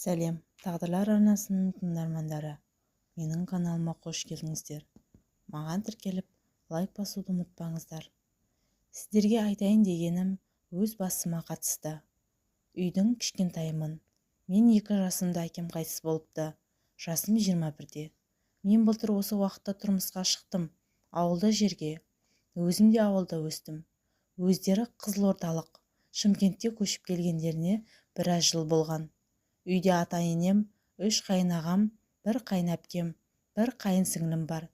Сәлем, Тағдырлар арнасының тыңдармандары! Менің каналыма қош келдіңіздер! Маған тіркеліп, лайк басуды ұмытпаңыздар. Сіздерге айтайын дегенім өз басыма қатысты. Үйдің кішкентайымын. Мен 2 жасымда әкем қайтыс болыпты, жасым 21-де. Мен былтыр осы уақытта тұрмысқа шықтым ауылда жерге. Өзім де ауылда өстім. Өздері қызылордалық, Шымкентте көшіп келгендеріне біраз жыл болған. Үйде ата-енем, үш қайын ағам, бір қайын әпкем, бір қайын сіңлім бар,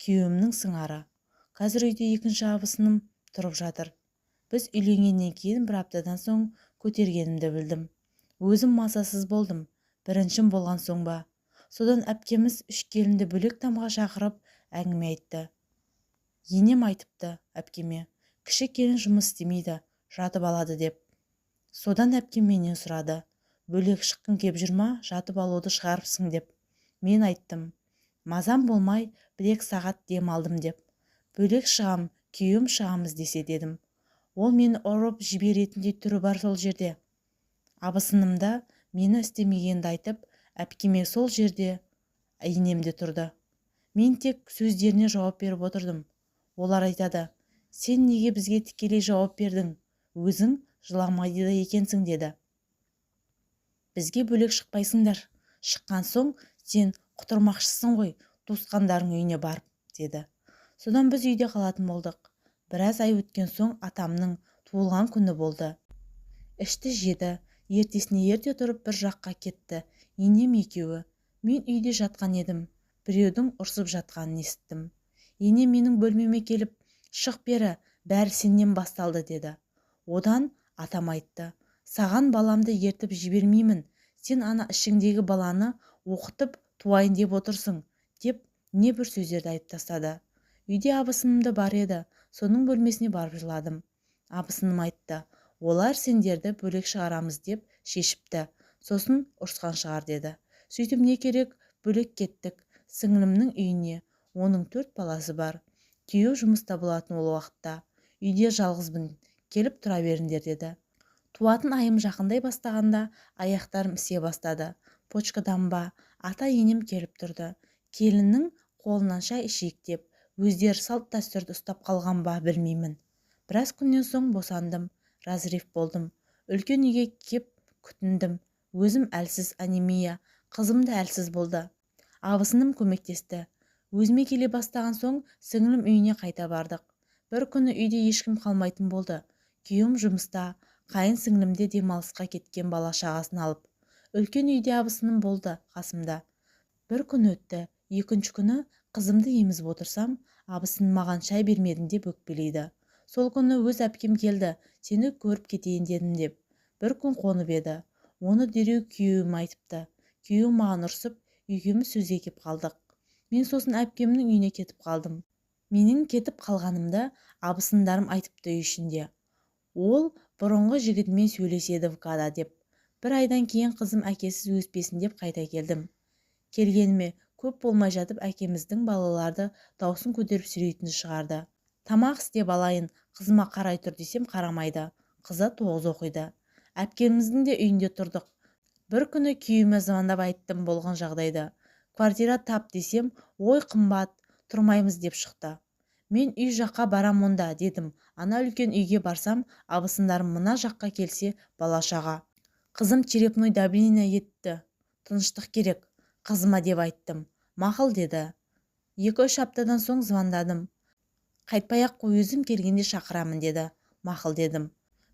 күйеуімнің сыңары. Қазір үйде екінші абысыным тұрып жатыр. Біз үйленгеннен кейін бір аптадан соң көтергенімді білдім. Өзім мазасыз болдым, біріншім болған соң ба. Содан әпкеміз үш келінді бөлек тамға шақырып, әңгіме айтты. Енем айтыпты әпкеме, кіші келін жұмыс істемейді, жатып алады деп. Содан әпкем менен сұрады: «Бөлек шыққың кеп жүр ма, жатып алуды шығарыпсың?» – деп. Мен айттым, мазам болмай, 1-2 сағат дем алдым деп. «Бөлек шығам, күйеуім шығамыз десе», – дедім. Ол мені ұрып жіберетіндей түрі бар сол жерде. Абысыным да мені істемегенді айтып әпкеме. Сол жерде енем де тұрды. Мен тек сөздеріне жауап беріп отырдым. Олар айтады: «Сен неге бізге тікелей жауап бердің, өзің жыламайды да екенсің», – деді. «Бізге бөлек шықпайсыңдар, шыққан соң сен құтырмақшысың ғой туысқандарың үйіне барып», – деді. Содан біз үйде қалатын болдық. Біраз ай өткен соң атамның туылған күні болды. Ішті, жеді. Ертесіне ерте тұрып бір жаққа кетті енем екеуі. Мен үйде жатқан едім. Біреудің ұрсып жатқанын естідім. Енем менің бөлмеме келіп: «Шық бері, бәрі сенен басталды», – деді. Одан атам айтты: «Саған баламды ертіп жібермеймін, сен ана ішіңдегі баланы оқытып туайын деп отырсың», – деп небір сөздерді айтып тастады. Үйде абысыным да бар еді. Соның бөлмесіне барып жыладым. Абысыным айтты: «Олар сендерді бөлек шығарамыз деп шешіпті, сосын ұрысқан шығар», – деді. Сөйтіп, не керек, бөлек кеттік сіңлімнің үйіне. Оның төрт баласы бар, күйеуі жұмыста болатын ол уақытта. «Үйде жалғызбын, келіп тұра беріңдер», – деді. Туатын айым жақындай бастағанда аяқтарым ісе бастады, почкадан ба. Ата-енем келіп тұрды, келіннің қолынан шай ішейік деп. Өздері салт-дәстүрді ұстап қалған ба, білмеймін. Біраз күннен соң босандым, разрыв болдым. Үлкен үйге кеп күтіндім. Өзім әлсіз, анемия, қызым да әлсіз болды. Абысыным көмектесті. Өзіме келе бастаған соң сіңлім үйіне қайта бардық. Бір күні үйде ешкім қалмайтын болды. Күйеуім жұмыста, қайын сіңлім де демалысқа кеткен бала-шағасын алып. Үлкен үйде абысыным болды қасымда. Бір күн өтті. Екінші күні қызымды емізіп отырсам, абысыным маған шай бермедің деп өкпелейді. Сол күні өз әпкем келді, «Сені көріп кетейін дедім» деп. Бір күн қонып еді. Оны дереу күйеуіме айтыпты. Күйеуім маған ұрсып, екеуміз сөзге кеп қалдық. Мен сосын әпкемнің үйіне кетіп қалдым. Менің кетіп қалғанымды абысындарым айтыпты үй ішінде, ол бұрынғы жігітімен сөйлеседі ВК деп. Бір айдан кейін қызым әкесіз өспесін деп қайта келдім. Келгеніме көп болмай жатып әкеміздің балаларды даусын көтеріп сөйлейтінін шығарды. «Тамақ істеп алайын, қызыма қарай тұр» десем, қарамайды. Қызы 9 оқиды. Әпкеміздің де үйінде тұрдық. Бір күні күйеуіме звондап айттым болған жағдайды. «Квартира тап» десем, «Ой, қымбат, тұрмаймыз» деп шықты. «Мен үй жаққа барам онда», – дедім. Ана үлкен үйге барсам, абысындарым мына жаққа келсе, бала-шаға. «Қызым черепной давление етті, тыныштық керек қызыма» деп айттым. «Мақұл» деді. 2-3 аптадан соң звондадым. «Қайтпай-ақ қой, өзім келгенде шақырамын» деді. «Мақұл» дедім.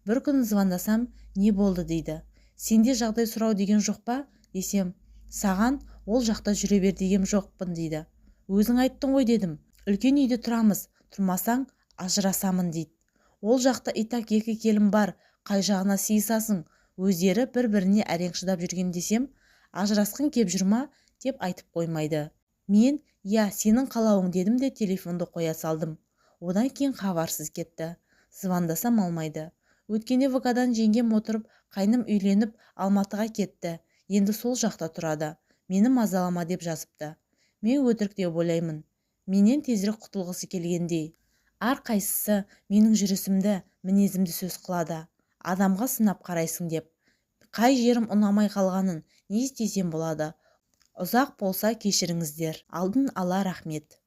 Бір күні звондасам, «Не болды?» дейді. «Сенде жағдай сұрау деген жоқ па?» десем, «Саған ол жақта жүре бер дегем жоқпын» дейді. «Өзің айттың ғой» дедім. «Үлкен үйде тұрамыз, тұрмасаң, ажырасамын» дейді. Ол жақта и так екі келін бар, қай жағына сыйысасың, өздері бір-біріне әрең шыдап жүрген десем, «Ажырасқың кеп жүр ма?» деп айтып қоймайды. Мен «Иә, сенің қалауың» дедім де, телефонды қоя салдым. Одан кейін хабарсыз кетті. Звондасам, алмайды. Өткенде ВК-дан жеңгем отырып, «Қайным үйленіп, Алматыға кетті, енді сол жақта тұрады, мені мазалама» деп жазыпты. Мен өтірік деп ойлаймын, менен тезірек құтылғысы келгендей. Әрқайсысы менің жүрісімді, мінезімді сөз қылады, адамға сынап қарайсың деп. Қай жерім ұнамай қалғанын, не істесем болады? Ұзақ болса, кешіріңіздер. Алдын ала рахмет.